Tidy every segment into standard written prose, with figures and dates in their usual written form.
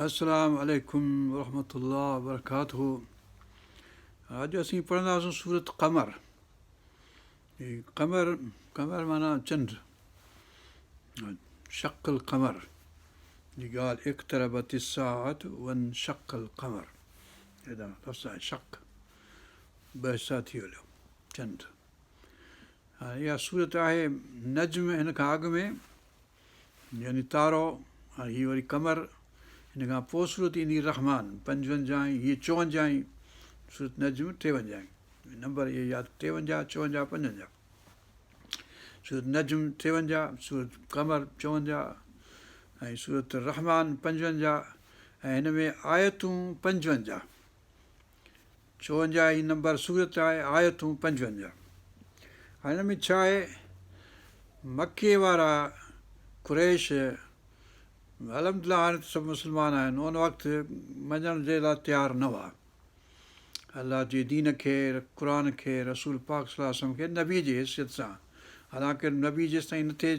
السلام عليڪم ورحمة الله وبرڪاته اڄ اسين پڙهنداسون سورت قمر هي قمر قمر معنيٰ چنڊ شق القمر جي ڳالهه اقتربت الساعت وانشق القمر هيڏا لفظ آهي شق ٻه حصا ٿي هليو چنڊ هاڻي اها سورت آهي نجم هن کان اڳ ۾ يعني تارو ۽ هي وري قمر هن کان پوء سورت ايندي رحمان پنجونجاهين هيء چوونجاهين سورت نجم ٽيونجاهين نمبر اهي ياد ٽيونجاهه چوونجاهه پنجونجاهه سورت نجم ٽيونجاهه سورت قمر چوونجاهه ۽ سورت رحمان پنجونجاهه ۽ هن ۾ آيتون پنجونجاهه چوونجاهه هي نمبر سورت آهي آيتون پنجونجاهه. هاڻي هن ۾ ڇا آهي مڪي وارا قريش الحمد لله هاڻي ته سڀ مسلمان آهن ان وقت مڃڻ جي لاء تيار نه هئا الله جي دين کي قرآن کي رسول پاڪ صلي الله عليه وسلم کي نبي جي حيثيت سان حالانڪه نبي جيستائين نه ٿئي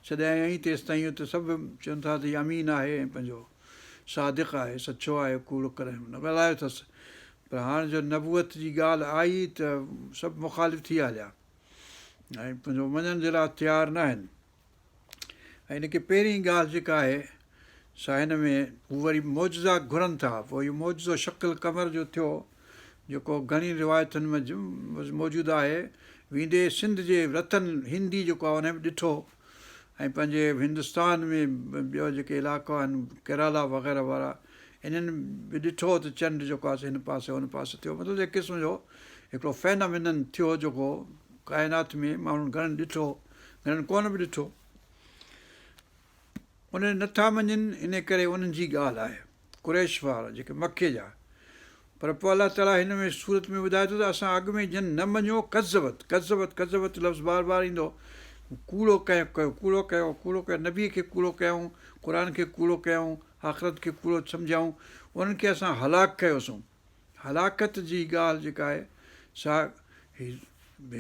سڏايائين تيستائين ته سڀ چون ٿا ته هي امين آهي ۽ پنهنجو صادق آهي، سچو آهي، ڪوڙ ڪڏهن به نه ڳالهايو اٿس، پر هاڻ جو نبوت جي ڳالهه آئي ته سڀ مخالف ٿي هليا ۽ پنهنجو مڃڻ جي لاء تيار نه آهن ۽ هن کي پهرين ڳالهه جيڪا آهي سا هن ۾ هو وري معجزا گهرن ٿا پوء اهو معجزو شق القمر جو ٿيو جيڪو گهڻين روايتن ۾ موجود آهي ويندي سنڌ جي رتن هندي جيڪو آهي ان به ڏٺو ۽ پنهنجي هندستان ۾ ٻيو جيڪي علائقا آهن ڪيرالا وغيره وارا انهن به ڏٺو ته چنڊ جيڪو آهي سو هن پاسي هن پاسي ٿيو مطلب هڪ قسم جو هڪڙو فينامينن ٿيو جيڪو ڪائنات ۾ ماڻهن گهڻن ڏٺو گهڻن ڪونه به ڏٺو انهن نٿا مڃن ان ڪري انهن جي ڳالهه آهي قريش وارا جيڪي مڪي جا پر پوء الله تعاليٰ هن ۾ سورت ۾ ٻڌائي ٿو ته اسان اڳ ۾ جن نه مڃيو ڪذبت ڪذبت ڪذبت لفظ بار بار ايندو ڪوڙو ڪيو ڪيو ڪوڙو ڪيو ڪوڙو ڪيو نبي کي ڪوڙو ڪيائون قرآن کي ڪوڙو ڪيائون آخرت کي ڪوڙو سمجهيائون انهن کي اسان هلاڪ ڪيوسون هلاڪت جي ڳالهه جيڪا آهي سا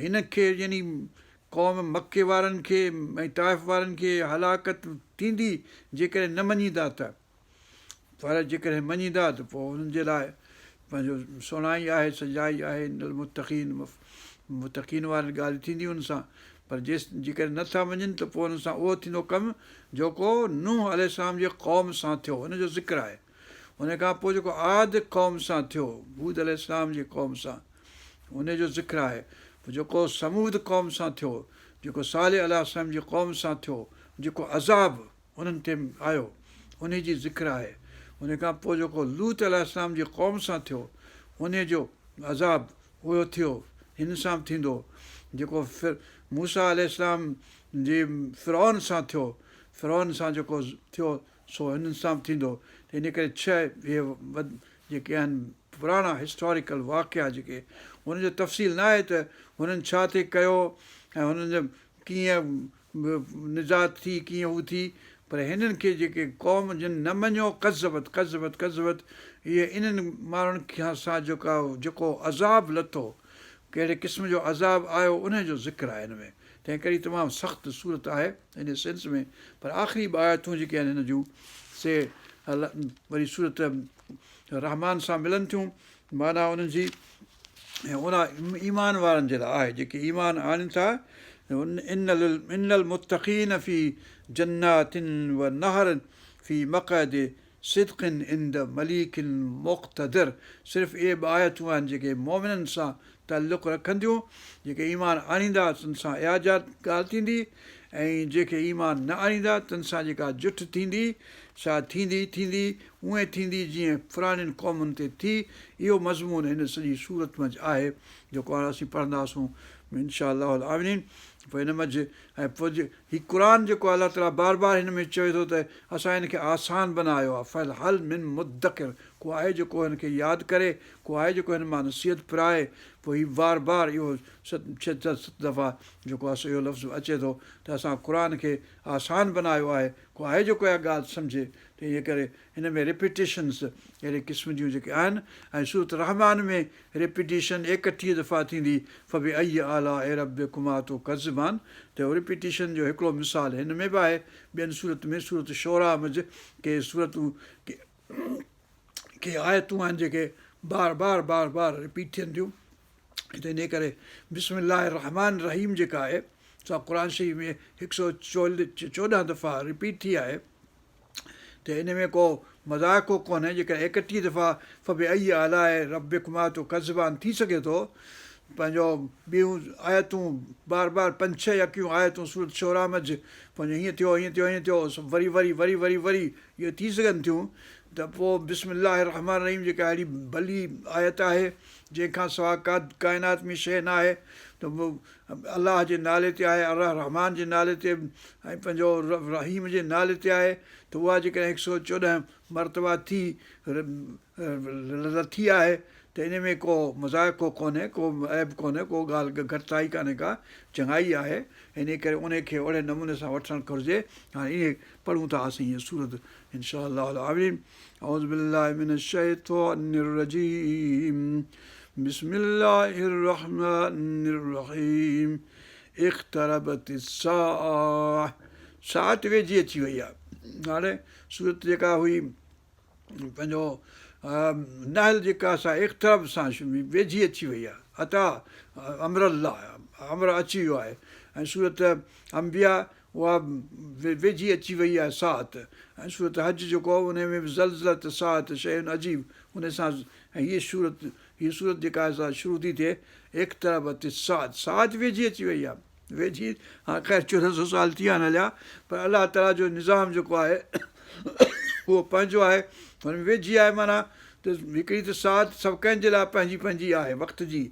هن کي يعني قوم مڪي وارن کي ۽ طائف وارن کي هلاڪت ٿيندي جيڪڏهن نه مڃيندا ته پر جيڪڏهن مڃيندا ته پوء انهن جي لاء پنهنجو سڻائي آهي سجائي آهي ان المتقين متقين واري ڳالهه ٿيندي ان سان پر جيس جيڪڏهن نه ٿا مڃن ته پوء انهن سان اهو ٿيندو ڪم جيڪو نوح عليه السلام جي قوم سان ٿيو ان جو ذڪر آهي ان کان پوء جيڪو عاد قوم سان ٿيو، هود عليه السلام جي قوم سان، ان جو ذڪر آهي. پوء جيڪو ثمود قوم سان ٿيو، جيڪو صالح عليه السلام جي قوم سان ٿيو، جيڪو عذاب انهن تي آيو، انهي جي ذڪر آهي. ان کان پوء جيڪو لوط عليه السلام جي قوم سان ٿيو، انهي جو عذاب اهو ٿيو، هن سان به ٿيندو. جيڪو موسيٰ عليه السلام جي فرعون سان ٿيو، فرعون سان جيڪو ٿيو، سو هنن سان به ٿيندو ته ان ڪري ڇهه اهي جيڪي آهن پراڻا هسٽاريڪل واقعا جيڪي ان جو تفصيل نه آهي ته هنن ڇا ٿي ڪيو ۽ هنن جو ڪيئن نجات ٿي ڪيئن هو ٿي پر هنن کي جيڪي قوم جن نه مڃيو ڪذبت ڪذبت ڪذبت اهي انهن ماڻهن کان سان جيڪا جيڪو عذاب لٿو ڪهڙي قسم جو عذاب آيو انهي جو ذڪر آهي هن ۾ تنهن ڪري تمام سخت سورت آهي ان سينس ۾ پر آخري ٻه آيتون جيڪي آهن هن جون سي وري سورت رحمان سان ملن ٿيون معنيٰ انهن جي ۽ ان ايمان وارن جي لاء آهي جيڪي ايمان آڻين ٿا ان المتقين في جنات و نهر في مقعد صدق عند مليڪ مقتدر صرف اهي ٻه آيتون آهن جيڪي مؤمنن سان تعلق رکن ٿيون، جيڪي ايمان آڻيندا تن سان اها ڳالهه ٿيندي ۽ جيڪي ايمان نه آڻيندا تن سان جيڪا جٺ ٿيندي سا ٿيندي ٿيندي اونئين ٿيندي جيئن فلاڻين قومن تي ٿي اهو مضمون هن سڄي سورت منجهه آهي جيڪو هاڻ اسين پڙهنداسون انشاء الله العالمين پوء هن منجهه ۽ پوء هي قرآن جيڪو الله تعاليٰ بار بار هن ۾ چوي ٿو ته اسان هن کي آسان بنايو آهي فهل من مدڪر ڪو آهي جيڪو هن کي ياد ڪري ڪو آهي جيڪو هن مان نصيحت پرائي پوء هي بار بار اهو ست ڇهه ست دفعا جيڪو آهي سو اهو لفظ اچي ٿو ته اسان قرآن کي آسان بنايو آهي ڪو آهي جيڪو اها ڳالهه سمجهي ته ائين ڪري هن ۾ ريپيٽيشنز اهڙي قسم جون جيڪي آهن ۽ سورة الرحمان ۾ ريپيٽيشن ايڪٽيهه دفعا ٿيندي فبأي آلاء ربڪما تڪذبان ته ريپيٽيشن جو هڪڙو مثال هن ۾ به آهي ٻين سورت ۾ سورة شعراء منجهه ڪي سورتون ڪي. ڪي آيتون آهن جيڪي بار بار بار بار رپيٽ ٿين ٿيون ته انهيء ڪري بسم الله الرحمٰن الرحيم جيڪا آهي سا قرآن شريف ۾ هڪ سؤ 14 دفعا رپيٽ ٿي آهي ته ان ۾ ڪو مضائقو ڪونهي جيڪڏهن 31 دفعا فبأي آلاء ربڪما تڪذبان ٿي سگهي ٿو پنهنجو ٻيون آيتون بار بار پنج ڇهه يڪيون آيتون سورت شعراء منجهه پنهنجو هيئن ٿيو هيئن ٿيو هيئن ٿيو وري وري وري وري وري اهي ٿي سگهن ٿيون ته پوء بسم الله الرحمٰن الرحيم جيڪا اهڙي ڀلي آيت آهي جنهن کان سواء ڪا ڪائنات ۾ شيء نه آهي ته الله جي نالي تي آهي الرحمٰن جي نالي تي ۽ پنهنجو رحيم جي نالي تي آهي ته اها جيڪڏهن 114 مرتبا ٿي لٿي آهي ته ان ۾ ڪو مضائقو ڪونهي، ڪو عيب ڪونهي، ڪو ڳالهه گهٽتائي ڪانهي ڪا، چڱائي آهي، انهيء ڪري انهيء کي اهڙي نموني سان وٺڻ گهرجي. هاڻي ائين پڙهون ٿا اسين هيء سورت ان شاء الله العظيم. اعوذ بالله من الشيطان الرجيم بسم الله الرحمن الرحيم اقتربت الساعة ساعت ويجهي اچي وئي آهي. هاڻي سورت جيڪا هئي پنهنجو نحل جيڪا سا اقترب سان ويجهي اچي وئي آهي اتيٰ امر الله امر اچي ويو آهي ۽ سورت انبياء اها ويجهي اچي وئي آهي ساعت ۽ سورت حج جيڪو آهي ان ۾ به زلزلت الساعة شيء عجيب ان سان ۽ هيء سورت هيء سورت جيڪا آهي سا شروع ٿي ٿئي اقتربت الساعت ساعت ويجهي اچي وئي آهي ويجهي هاڻ خير 1400 سال ٿي ويا آهن هليا پر الله تعاليٰ جو نظام جيڪو آهي اهو پنهنجو آهي هن ۾ ويجهي آهي معنيٰ ته هڪڙي ته ساعت سڀ ڪنهن جي لاء پنهنجي پنهنجي آهي وقت جي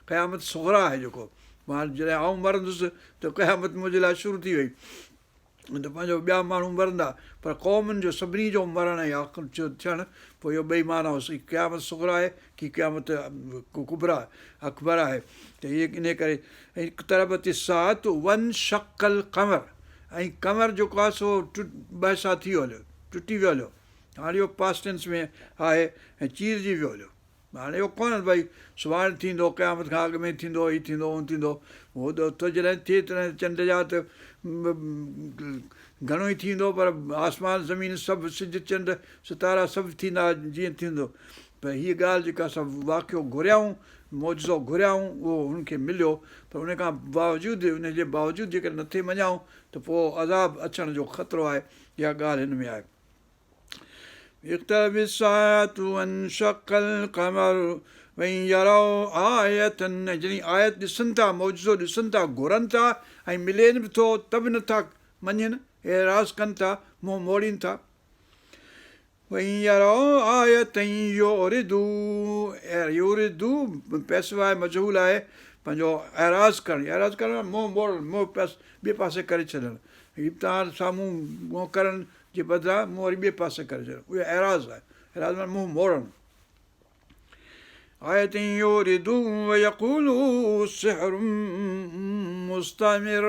قيامت صغريٰ آهي جيڪو مان جڏهن آئون مرندس ته قيامت منهنجي لاء شروع ٿي وئي ته پنهنجو ٻيا ماڻهو مرندا پر قومن جو سڀني جو مرڻ ۽ آخر ٿيڻ پوء اهو ٻئي معنيٰ قيامت صغريٰ آهي ڪي قيامت ڪبريٰ اڪبر آهي ته هي انهي ڪري اقتربت الساعة وانشق القمر ۽ قمر جيڪو آهي سو ٻه حصا ٿي ويو هليو ٽٽي ويو هليو هاڻي اهو پاسٽ ٽينس ۾ آهي ۽ چيرجي ويو هليو هاڻي اهو ڪونهي ته ڀئي سڀاڻي ٿيندو، قيامت کان اڳ ۾ ٿيندو، هي ٿيندو، هون ٿيندو. اهو ته جڏهن ٿئي تڏهن چنڊ جا ته گهڻو ئي ٿيندو پر آسمان زمين سڀ سج چنڊ ستارا سڀ ٿيندا جيئن ٿيندو. پر هيء ڳالهه جيڪا سڀ واقعو گهريائون، معجزو گهريائون اهو هن کي مليو پر ان کان باوجود ان جي باوجود جيڪڏهن نٿي مڃيائون ته پوء عذاب اچڻ جو خطرو آهي اها ڳالهه هن ۾ آهي. اقتربت الساعة وانشق القمر وان يروا آية ۽ جڏهن آيت ڏسن ٿا، معجزو ڏسن ٿا، گهرن ٿا ۽ ملين به ٿو ته به نٿا مڃين، اعراض ڪن ٿا، منهن موڙين ٿا. وان يروا آية يعرضوا يعرضوا پيسو آهي مجهول آهي پنهنجو اعراض ڪرڻ اعراض ڪرڻ منهن موڙڻ منهن ٻئي پاسي ڪري ڇڏڻ هي توهان سامهون منهن ڪرڻ جي بدران منهن وري ٻئي پاسي ڪري ڇڏڻ اهو اعراض آهي اعراض معنيٰ منهن موڙڻ آية يعرضوا ويقولوا سحر مستمر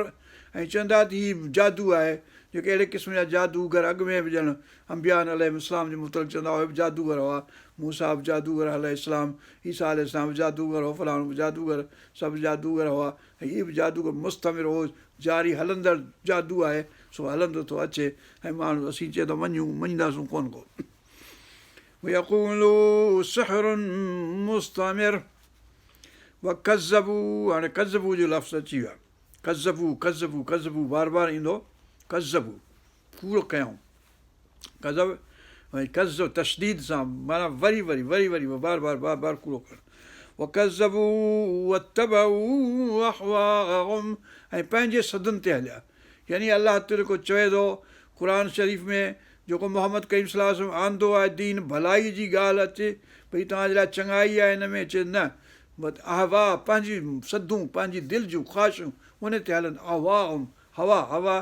۽ چوندا ته هي جادو آهي جيڪي اهڙي قسم جا جادوگر اڳ ۾ به ڄڻ انبياء عليهم السلام جي متعلق چوندا هئا اهي به جادوگر هئا موسيٰ به جادوگر عليه السلام عيسيٰ عليه السلام به جادوگر هو فلاڻو به جادوگر سڀ جادوگر هئا ۽ هي به جادوگر مستمر هو جاري هلندڙ جادو آهي سو هلندو ٿو اچي ۽ ماڻهو اسين چئي ٿا مڃون مڃينداسون ڪونه ڪو ويقولوا سحر مستمر وڪذبوا هاڻي ڪذبوا جو لفظ اچي ويو آهي ڪذبوا ڪذبوا ڪذبوا بار بار ايندو ڪذبوا ڪوڙ ڪيائون ڪذب ۽ ڪذ تشديد سان معنيٰ وري وري وري وري بار بار بار بار ڪوڙو ڪرڻ وڪذبوا واتبعوا اهواءهم ۽ پنهنجي سڌن تي هليا يعني الله تعالي جيڪو چوي ٿو قرآن شريف ۾ جيڪو محمد ڪريم صلي الله عليه وسلم آندو آهي دين ڀلائي جي ڳالهه اچي ڀئي توهان جي لاء چڱائي آهي هن ۾ چي نه بس اهواء پنهنجي سڌون پنهنجي دل جون خواهشون ان تي هلن اهواءهم هوا، هوا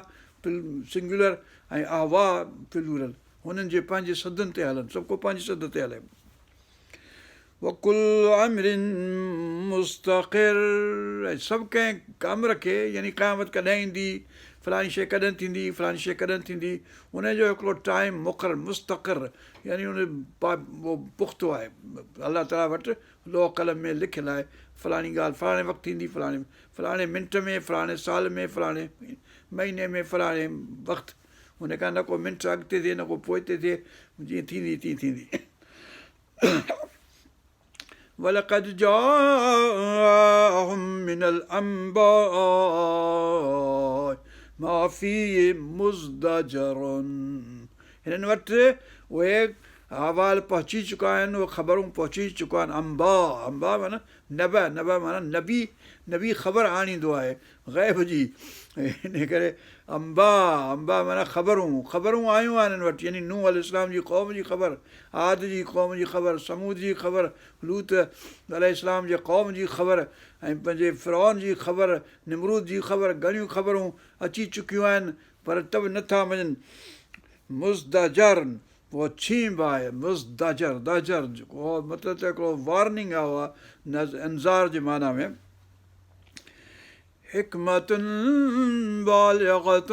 سنگيولر ۽ اهواء پلورل، هنن جي پنهنجي سڌن تي هلن، سڀ ڪو پنهنجي سڌ تي هلي. وڪل امر مستقر ۽ سڀ ڪنهن امر کي يعني قيامت ڪڏهن ايندي، فلاڻي شيء ڪڏهن ٿيندي، فلاڻي شيء ڪڏهن ٿيندي، ان جو هڪڙو ٽائيم مقرر مستقر يعني ان اهو پختو آهي الله تعاليٰ وٽ لوح قلم ۾ لکيل آهي فلاڻي ڳالهه فلاڻي وقت ٿيندي فلاڻي فلاڻي منٽ ۾ فلاڻي سال ۾ فلاڻي مهيني ۾ فلاڻي وقت ان کان نه ڪو منٽ اڳتي ٿئي نه ڪو پوئتي ٿئي، جيئن ٿيندي تيئن ٿيندي. ولقد جاءهم من الانباء ما فيه مزدجر هنن وٽ اهي احوال پهچي چڪا آهن، اهي خبرون پهچي چڪا آهن، انباء، انباء معنيٰ نبأ، نبأ معنيٰ نبي، نبي خبر آڻيندو آهي غيب جي، انهيء ڪري انباء، انباء معنيٰ خبرون، خبرون آيون آهن هن وٽ، يعني نوح عليه السلام جي قوم جي خبر، عاد جي قوم جي خبر، ثمود جي خبر، لوط عليه السلام جي قوم جي خبر ۽ پنهنجي فرعون جي خبر، نمرود جي خبر، گهڻيون خبرون اچي چڪيون آهن پر ته به نه ٿا مڃن. مزدجر، پوء ڇينڀ آهي، مزدجر، دجر جيڪو مطلب ته هڪڙو وارننگ آهي اها انذار جي معنيٰ ۾. حڪمة بالغة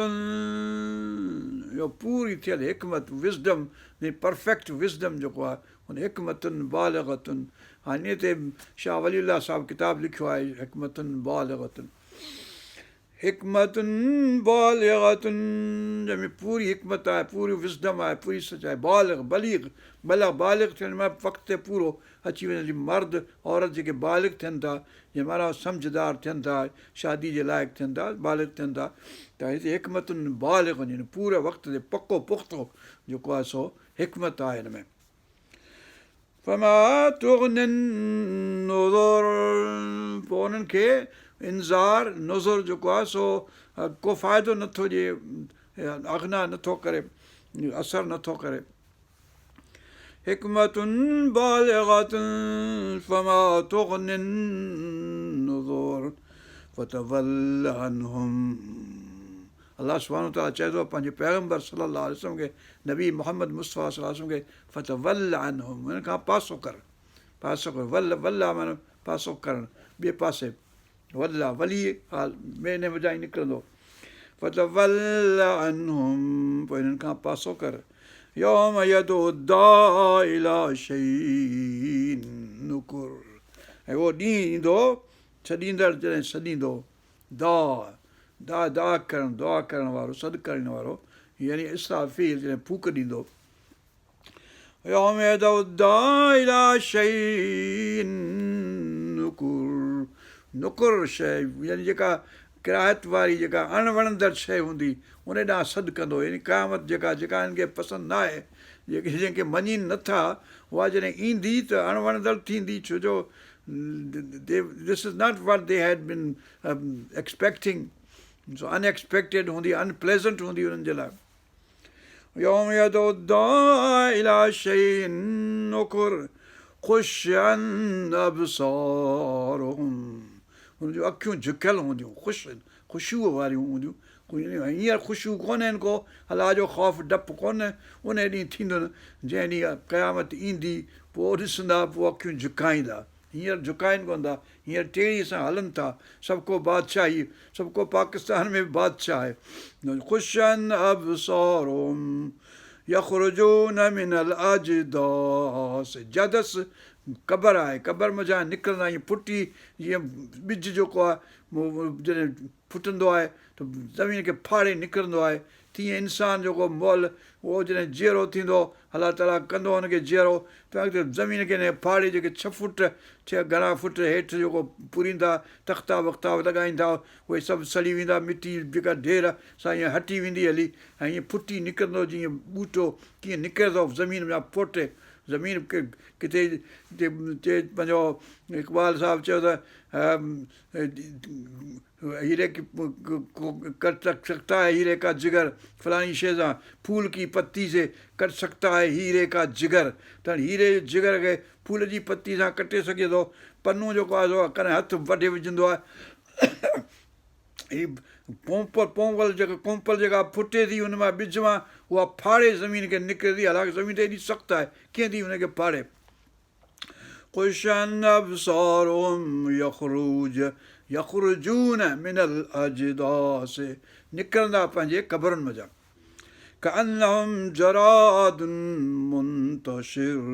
اهو پوري ٿيل حڪمت، Wisdom، يعني Perfect Wisdom جيڪو آهي ان حڪمة بالغة هاڻي انهيء تي شاهه ولي الله صاحب ڪتاب لکيو آهي حڪمة بالغة حڪمة بالغة جنهن ۾ پوري حڪمت آهي، پوري Wisdom آهي، پوري سچ آهي، بالغ، بليغ، بلغ، بالغ ٿيڻ معنيٰ وقت تي پورو اچي وڃڻ جي مرد، عورت جيڪي بالغ ٿين ٿا، جي معنيٰ سمجهدار ٿين ٿا، شادي جي لائق ٿين ٿا، بالغ ٿين ٿا ته هتي حڪمة بالغ يعني پوري وقت تي پڪو پختو جيڪو آهي سو حڪمت آهي هن ۾. فما تغني النذر پوء انهن کي انذار، نذر، جيڪو آهي سو ڪو فائدو نه ٿو ڏئي، اغنا نه ٿو ڪري، اثر نه ٿو ڪري. حڪمة بالغة فما تغني النذر فتول عنهم الله سبحانه وتعالٰي چئي ٿو پنهنجي پيغمبر صلّي الله عليه وسلّم کي نبي محمد مصطفيٰ صلّي الله عليه وسلّم کي فتول عنهم انهن کان پاسو ڪر پاسو ڪر ول ولّا معنيٰ پاسو ڪرڻ ٻئي پاسي ولّا ولي ۾ ان وچان ئي نڪرندو فتول عنهم پوء انهن کان پاسو ڪر يوم يدعو الداع الي شيء نڪر ۽ اهو ڏينهن ايندو سڏيندڙ جڏهن سڏيندو داع، داع دعا ڪرڻ، دعا ڪرڻ وارو، سڏ ڪرڻ وارو، يعني اسرافيل جڏهن ڦوڪ ڏيندو. يوم يدعو الداع الي شيء نڪر، نڪر شيء يعني جيڪا ڪراهت واري جيڪا اڻ وڻندڙ شيء هوندي ان ڏانهن سڏ ڪندو يعني قيامت جيڪا جيڪا هنن کي پسند نه آهي جيڪي جنهن کي مڃين نه ٿا اها جڏهن ايندي ته اڻ وڻندڙ ٿيندي ڇو جو This is not what they had been expecting so unexpected هوندي unpleasant هوندي انهن جي لاء يوم يدعو الداع الى شيء نڪر خش عن ابصارهم انهن جون اکيون جهڪيل هونديون خوش خشوع واريون هونديون هينئر خشوع ڪونهن ڪو الله جو خوف ڊپ ڪونهي ان ڏينهن ٿيندن جنهن ڏينهن قيامت ايندي پوء ڏسندا پوء اکيون جهڪائيندا هينئر جهڪائين ڪونه ٿا هينئر ٽيڙي سان هلن ٿا سڀ ڪو بادشاهي سڀ ڪو پاڪستان ۾ به بادشاهه آهي خش عن ابصارهم يخرجون من الاجداث جدث قبر آهي قبر منجهان نڪرندا ائين ڦٽي جيئن ٻج جيڪو آهي جڏهن ڦٽندو آهي ته زمين کي ڦاڙي نڪرندو آهي، تيئن انسان جيڪو مئل اهو جڏهن جيئرو ٿيندو، الله تعاليٰ ڪندو ان کي جيئرو ته زمين کي ڦاڙي جيڪي ڇهه فوٽ ڇهه گهڻا فوٽ هيٺ جيڪو پوريندا تختا وختا لڳائيندا اهي سڀ سڙي ويندا مٽي جيڪا ڍير سا ائين هٽي ويندي هلي ۽ ائين ڦٽي نڪرندو جيئن ٻوٽو ڪيئن نڪري ٿو زمين مان ڦوٽي زمين ڪٿي پنهنجو اقبال صاحب چيو ته هيري ڪٽ سڪتا هي هيري ڪا جگر فلاڻي شيء سان ڦول ڪي پتي سي ڪٽ سڪتا هي هيري ڪا جگر ته هاڻي هيري جي جگر کي ڦول جي پتي سان ڪٽي سگهجي ٿو پنو جيڪو آهي سو ڪڏهن هٿ وڍي وجهندو آهي هي ڪونپل پونپل جيڪا ڪونپل جيڪا ڦٽي ٿي ان مان ٻج مان اها ڦاڙي زمين کي نڪري ٿي حالانڪه زمين ته ايڏي سخت آهي ڪيئن ٿي ان کي ڦاڙي خش عن ابصارهم يخرج يخرجون من الاجداث نڪرندا پنهنجي قبرن منجهان ڪانهم جراد منتشر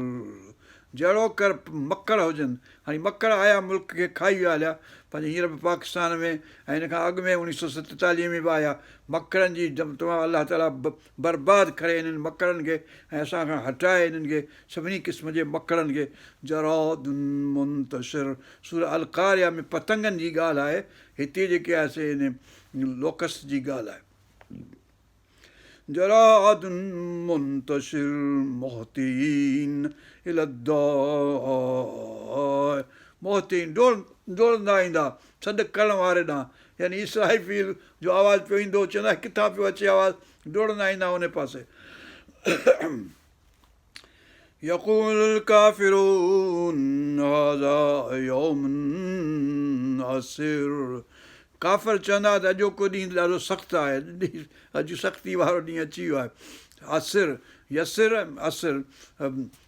جهڙوڪر مڪڙ هجن. هاڻي مڪڙ آيا ملڪ کي کائي ويا هليا. پنهنجي هينئر به پاڪستان ۾ ۽ هن کان اڳ ۾ 1947 ۾ به آيا. مڪڙن جي تمام الله تعاليٰ برباد ڪري انهن مڪڙن کي ۽ اسان کان هٽائي انهن کي سڀني قسم جي مڪڙن کي. جراد منتشر سورة القارعه ۾ پتنگن جي ڳالهه آهي هتي جيڪي آهي سي ان لوڪسٽ جي ڳالهه آهي. جراد منتشر مهطعين الي الداع مهطعين ڊوڙندا ايندا سڏ ڪرڻ واري ڏانهن يعني اسرافيل جو آواز پيو ايندو چوندا ڪٿان پيو اچي آواز ڊوڙندا ايندا ان پاسي يقول الڪافرون هذا يوم عسير ڪافر چوندا ته اڄوڪو ڏينهن ته ڏاڍو سخت آهي اڄ سختي وارو ڏينهن اچي ويو آهي عسر يسر عسر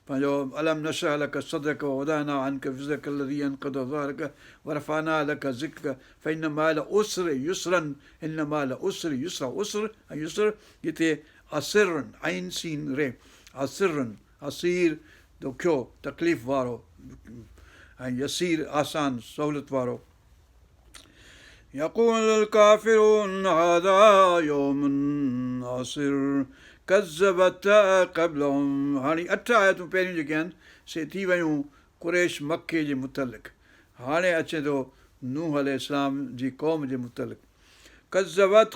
پنهنجو الم نشرح لڪ صدرڪ ووضعنا عنڪ وزرڪ الذي انقض ظهرڪ ورفعنا لڪ ذڪرڪ فان مع العسر يسرا ان مع العسر يسرا عسر ۽ يسر جتي عسر، عين سين ري، عسر، عسير، ڏکيو، تڪليف وارو ۽ يسير، آسان، سهولت وارو. يقول الڪافرون هذا يوم عسر ڪذبت قبلهم هاڻي اٺ آيتون پهريون جيڪي آهن سي ٿي ويون قريش مڪي جي متعلق هاڻي اچي ٿو نوح عليه السلام جي قوم جي متعلق. ڪذبت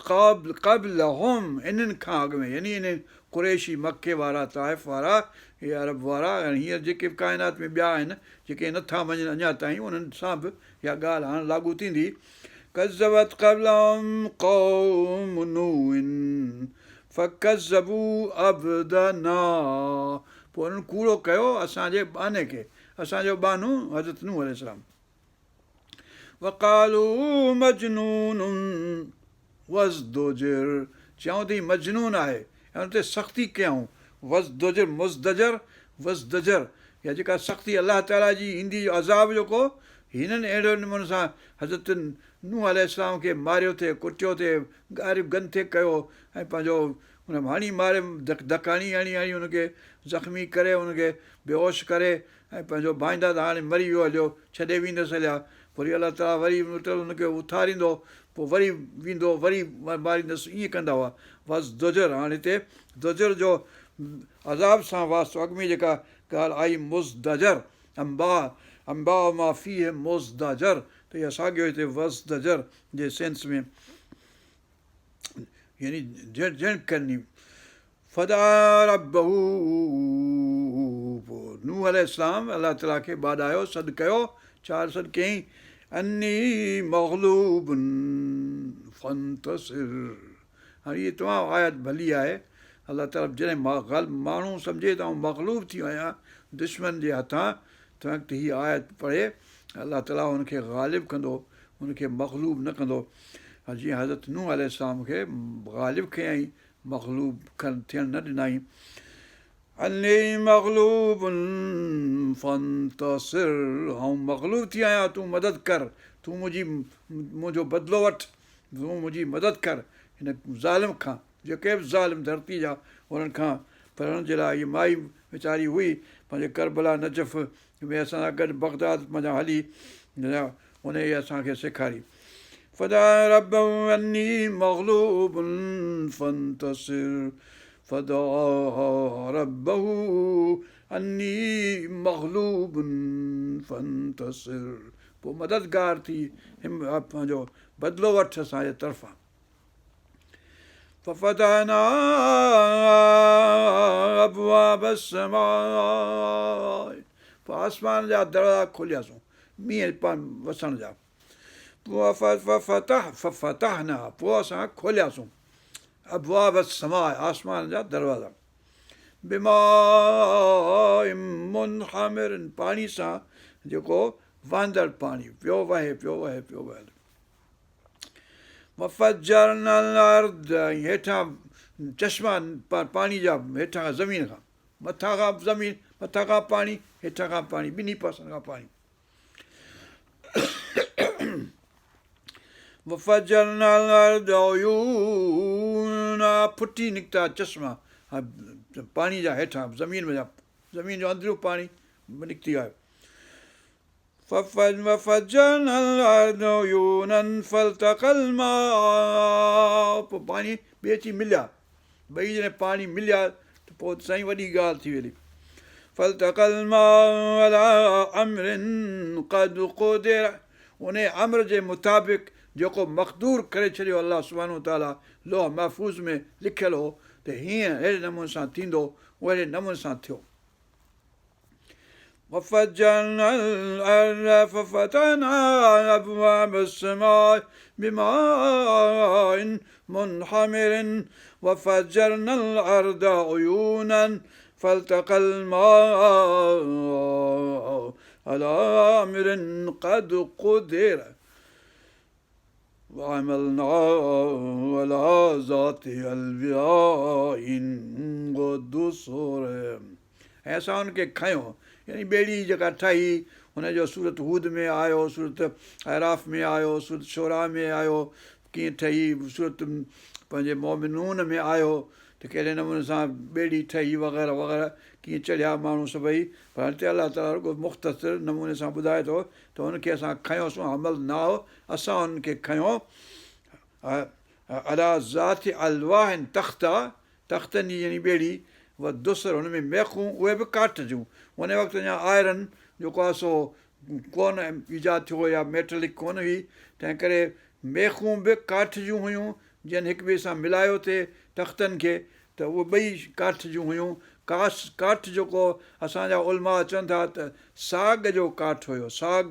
قبلهم انهن کان اڳ ۾ يعني انهن قريشي مڪي وارا طائف وارا اهي عرب وارا ۽ هينئر جيڪي به ڪائنات ۾ ٻيا آهن جيڪي نه ٿا مڃن اڃا تائين انهن سان به اها ڳالهه هاڻ لاڳو ٿيندي ڪذبت قبلهم قوم نوح فڪذبوا عبدنا پوء انهن ڪوڙو ڪيو اسان جي ٻانهي کي اسان جو ٻانهو حضرت نوح عليه السلام وقالوا مجنون وازدجر چيائون ته هي مجنون آهي ۽ ان تي سختي ڪيائون وازدجر مزدجر وازدجر يا جيڪا سختي الله تعالي جي ايندي عذاب جيڪو هنن اهڙي نموني سان حضرت نوح عليه السلام کي ماريو ٿي ڪٽيو ٿي گاري گند ٿي ڪيو ۽ پنهنجو ان هڻي ماري ڌڪ هڻي هڻي هڻي ان کي زخمي ڪري ان کي بيهوش ڪري ۽ پنهنجو ڀائيندا ته هاڻي مري ويو هليو، ڇڏي ويندس هليا. وري الله تعاليٰ وري مطلب هن کي اٿاريندو، پوء وري ويندو وري ماريندس ائين ڪندا هئا. وازدجر هاڻ هتي زجر جو عذاب سان واسطو اڳ ۾ جيڪا ڳالهه آئي مزدجر انباء انباء ما فيه مزدجر ته اها ساڳيو هتي وازدجر جي سينس ۾ يعني جهڻ ڪرني فدعا ربه پوء نوح عليه السلام الله تعاليٰ کي ٻاڏايو، سڏ ڪيو، ڇا سڏ ڪيائين؟ اني مغلوب فانتصر هاڻي هيء تمام آيت ڀلي آهي، الله تعاليٰ جڏهن ماڻهو سمجهي ته آئون مغلوب ٿي ويو آهيان دشمن جي هٿان تنهن وقت هيء آيت پڙهي الله تعاليٰ هن کي غالب ڪندو هن کي مغلوب نه ڪندو جيئن حضرت نوح عليه السلام کي غالب ڪيائين مغلوب ٿيڻ نه ڏنائين. اني مغلوب فانتصر آئون مغلوب ٿي آهيان تون مدد ڪر تون منهنجي منهنجو بدلو وٺ تون منهنجي مدد ڪر هن ظالم کان جيڪي به ظالم ڌرتي جا انهن کان پر انهن جي لاء هيء مائي ويچاري هئي پنهنجي ڪربلا نجف ۾ اسان سان گڏ بغداد منجهان هلي انهيء اسان کي سيکاري. فدعا ربه اني مغلوب فانتصر فدعا ربه اني مغلوب فانتصر پوء مددگار ٿي پنهنجو بدلو وٺ اسان جي طرفان. ففتحنا ابواب السماء پوء آسمان جا دروازا کولياسون مينهن وسڻ جا ففتحنا پوء اسان کولياسون ابواب السماء آسمان جا دروازا بماء منهمر پاڻي سان جيڪو وهندڙ پاڻي پيو وهي پيو وهي پيو وهي وفجرنا الارض ۽ هيٺان چشما پاڻي جا هيٺان کان زمين کان مٿان کان زمين مٿان کان پاڻي هيٺان کان پاڻي ٻنهي پاسن کان پاڻي وفجرنا الارض عيونا ڦٽي نڪتا چشما پاڻي جا هيٺان زمين ۾ زمين جو اندريون پاڻي نڪتي آهي. وفجرنا الارض عيونا فالتقى الماء پوء پاڻي ٻئي اچي مليا ٻئي جڏهن پاڻي مليا ته پوء سائين وڏي ڳالهه ٿي وئي فالتقى الماء على امر قد قدر ان امر جي مطابق جيڪو مقدور ڪري ڇڏيو الله سبحانه وتعاليٰ لوح محفوظ ۾ لکيل هو ته هيئن اهڙي نموني سان ٿيندو اهڙي نموني سان ٿيو. وفجرنا الارض ففتحنا ابواب السماء بماء منهمر وفجرنا الارض عيونا فالتقى الماء على امر قد قدر وحملناه علي ذات الواح ودسر ۽ اسان ان کي کنيو يعني ٻيڙي جيڪا ٺاهي ان جو سورت هود ۾ آيو سورت اعراف ۾ آيو سورت شعراء ۾ آيو ڪيئن ٺهي سورت پنهنجي مومنون ۾ آيو ته ڪهڙي نموني سان ٻيڙي ٺهي وغيره وغيره ڪيئن چڙهيا ماڻهو سڀئي پر هتي الله تعاليٰ رڳو مختصر نموني سان ٻڌائي ٿو ته ان کي اسان کنيوسون حملناه اسان انهن کي کنيو عليٰ ذات الواح تختا تختن جي يعني ٻيڙي و دسر هن ۾ ميخون اهي به ڪاٺ جون ان وقت اڃا آئرن جيڪو آهي سو ڪونه ايجاد ٿيو هو يا ميٽلڪ ڪونه هئي تنهن ڪري ميخون به ڪاٺ جون هيون جن هڪ ٻئي سان ملايو ٿي تختن کي ته اهي ٻئي ڪاٺ جون هيون. ڪاس ڪاٺ جيڪو اسان جا علماء چون ٿا ته ساڳ جو ڪاٺ هيو. ساڳ،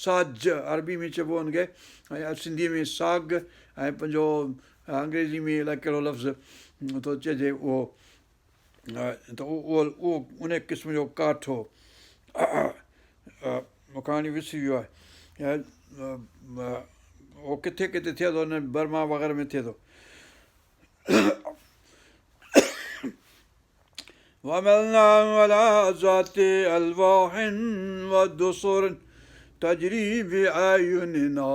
ساج عربي ۾ چئبو ان کي ۽ سنڌيء ۾ ساڳ ۽ پنهنجو انگريزي ۾ الائي ڪهڙو لفظ ٿو چئجي اهو ته اهو اهو ان قسم جو ڪاٺ هو. مون کان هاڻي وسري ويو آهي. اهو ڪٿي ڪٿي ٿئي ٿو ان برما وغيره ۾ ٿئي ٿو. وحملناه علي ذات الواح ودسر تجري باعيننا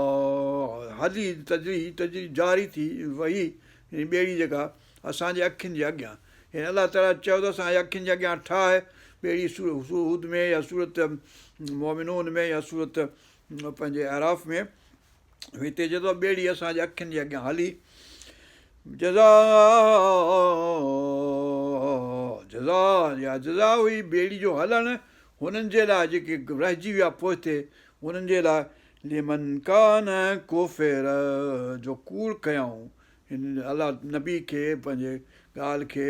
هلي تجري تجري جاري ٿي وئي يعني ٻيڙي جيڪا اسان جي اکين جي اڳيان يعني الله تعاليٰ چيو ته اسان جي اکين جي اڳيان ٺاهه ٻيڙي سورت هود ۾ يا سورت مومنون ۾ يا سورت پنهنجي اعراف ۾ هتي چئي ٿو ٻيڙي اسان جي اکين جي اڳيان هلي جزاء جزاء يا جزا هئي ٻيڙي جو هلڻ هنن جي لاء جيڪي رهجي ويا پوئتي انهن جي لاء لمن ڪان ڪفر جو ڪوڙ ڪيائون هن الله نبي کي پنهنجي ڳالهه کي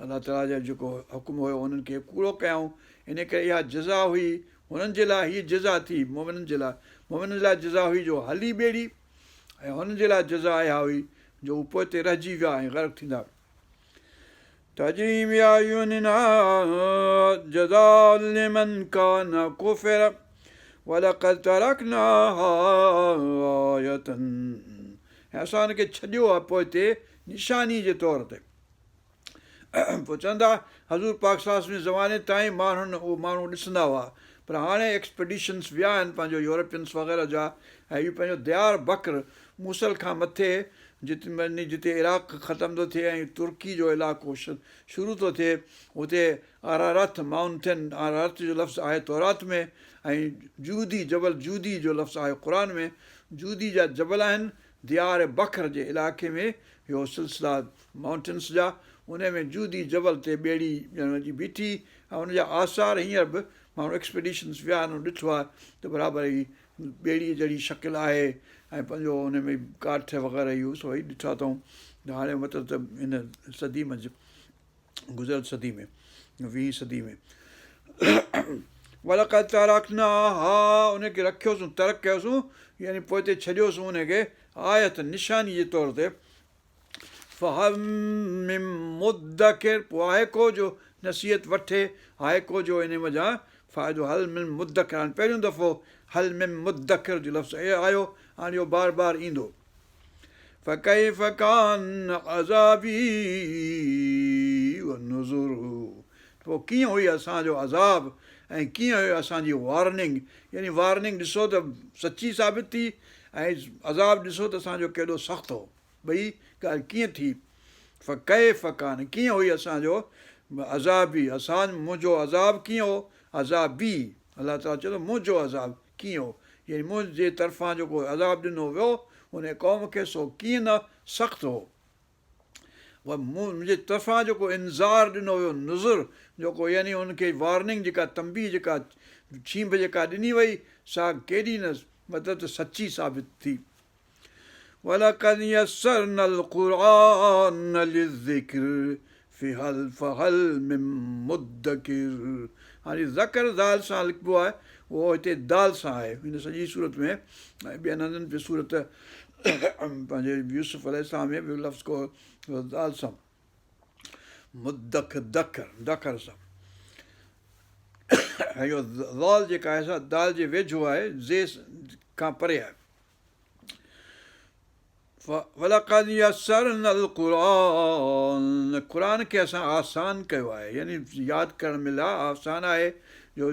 الله تعاليٰ جو جيڪو حڪم هيو انهن کي ڪوڙو ڪيائون ان ڪري اها جزا هئي هنن جي لاء هيء جزا ٿي، مؤمنن جي لاء، مؤمنن جي لاء جزا هئي جو هلي ٻيڙي ۽ هنن جي لاء جزا اها هئي جو هو پوئتي رهجي ويا ۽ غرق ٿيندا. تجري باعيننا جزاء لمن ڪان ڪفر ولقد ترڪناها آية ۽ اسان ان کي ڇڏيو آهي پوئتي نشاني جي طور تي. پوء چوندا، حضور پاڪ صلي الله عليه وسلم جي زماني تائين ماڻهن اهو ماڻهو ڏسندا هئا پر هاڻي ايڪسپيڊيشنس ويا آهن پنهنجو يورپينس وغيره جا ۽ اهي پنهنجو ديار بڪر موصل کان مٿي جتي جتي عراق ختم ٿو ٿئي ۽ ترڪي جو علائقو شروع ٿو ٿئي اتي ارارات مائونٽين ارارات جو لفظ آهي تورات ۾ ۽ جودي جبل جودي جو لفظ آهي قرآن ۾ جودي جا جبل آهن ديار بکر جي علائقي ۾ اهو سلسلا مائونٽنس جا، انهي ۾ جودي جبل تي ٻيڙي ڄڻ اچي بيٺي ۽ ان جا آثار هينئر به ماڻهو ايڪسپيڊيشنس ويا آهن ڏٺو آهي ته برابر هي ٻيڙي جهڙي شڪل آهي ۽ پنهنجو ان ۾ ڪاٺ وغيره اهو سڀئي ڏٺا اٿئون ته هاڻي مطلب ته هن صدي منجهه گذريل صدي ۾ ويهين صدي ۾ ولقد ترڪناها ان کي رکيوسون ترڪ ڪيوسون يعني پوئتي ڇڏيوسون ان کي آية نشاني جي طور تي فهل من مدڪر پوء آهي ڪو جو نصيحت وٺي، آهي ڪو جو انهي منجهان فائدو هل من مدڪر هاڻي پهريون دفعو هل من مدڪر جو لفظ آيو هاڻي اهو بار بار ايندو. فڪيف ڪان عذابي ونذر پوء ڪيئن هئي اسان جو عذاب ۽ ڪيئن هيو اسان جي وارننگ يعني وارننگ ڏسو ته سچي ثابت ٿي ۽ عذاب ڏسو ته اسان جو ڪيڏو سخت هو. ٻئي ڳالهه ڪيئن ٿي؟ فڪيف ڪان ڪيئن هئي اسان جو عذابي اسان منهنجو عذاب ڪيئن هو؟ عذابي، الله تعاليٰ چئي ٿو منهنجو عذاب ڪيئن هو؟ يعني منهنجي طرفان جيڪو عذاب ڏنو ويو ان قوم کي سو ڪيئن نه سخت هو. منهنجي طرفان جيڪو انذار ڏنو ويو، نذر، جيڪو يعني انهن کي وارننگ جيڪا تنبيهه جيڪا ڇينڀ جيڪا ڏني وئي سا ڪيڏي نه مطلب ته سچي ثابت ٿي. ولقد يسرنا القرآن للذڪر فهل فهل من مدڪر هاڻي ذڪر ذال سان لکبو آهي اهو هتي دال سان آهي هن سڄي سورت ۾ ۽ ٻين هنڌن به سورت پنهنجي يوسف عليه السلام ۾ به لفظ ڪو دال سان مدڪ دڪر دڪر سان ۽ اهو ذال جيڪا آهي سا دال جي ويجهو آهي زي کان پري آهي ولقد يسرنا القرآن قرآن کي اسان آسان ڪيو آهي يعني ياد ڪرڻ ۾ لاء آسان آهي جو